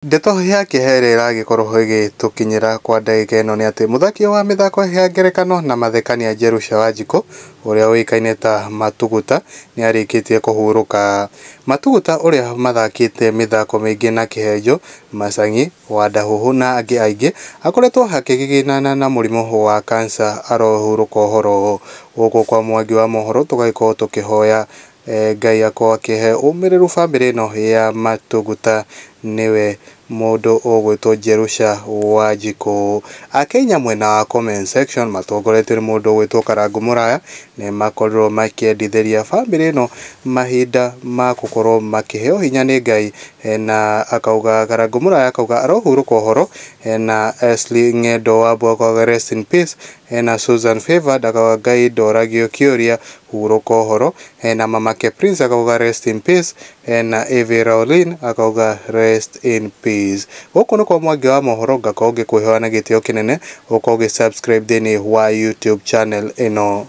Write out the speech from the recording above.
Ndeto ya kĩeha ĩrĩa ĩragĩkorwo ĩgĩtũkinyĩra kwa ndagĩka ĩno nĩ atĩ mũthaki wa mĩthako ya ngerekano na mathekania Jerusha Wanjikũ ũrĩa ũĩkaine ta Matuguta nĩ arĩkĩtie kũhurũka. Matuguta ũrĩa mathakĩte mĩthako mĩingĩ na Kĩhenjo, Macang'i, Wandahũhũ na angĩ aingĩ akoretwo akĩgiginana na mũrimũ wa kansa arohurũka ũhoro. Gũkũ kwa Mwangi wa mohoro tũgagĩkorwo tũkĩhoya Ngai akorwo akĩhe ũmĩrĩru bamĩrĩ ĩno ya Matuguta nĩwe mũndũ ũgwĩtwo Jerusha Wanjikũ. Akenya mwena wa comment section matongoretio nĩ mũndũ ũgwĩtwo Karangũ Mũraya nĩ makorirwo makĩendithĩria bamĩrĩ ĩno mahinda ma gũkorwo makĩheo hinya nĩ Ngai, na akauga Karangũ Mũraya akauga arohurũka ũhoro, na Ashley Ng'endo wa akauga rest in peace, na Susan Favored akauga Ngai ndoragio kĩũria hurũka ũhoro, na Mamake Prince akauga rest in peace, na Ivy Raulin akauga rest in peace. Gũkũ nĩ kwa Mwangi wa mohoro, ngakorwo ngĩkwĩhoya na gĩtĩo kĩnene ũkorwo ũgĩ subscribe thĩinĩ wa YouTube channel ĩno.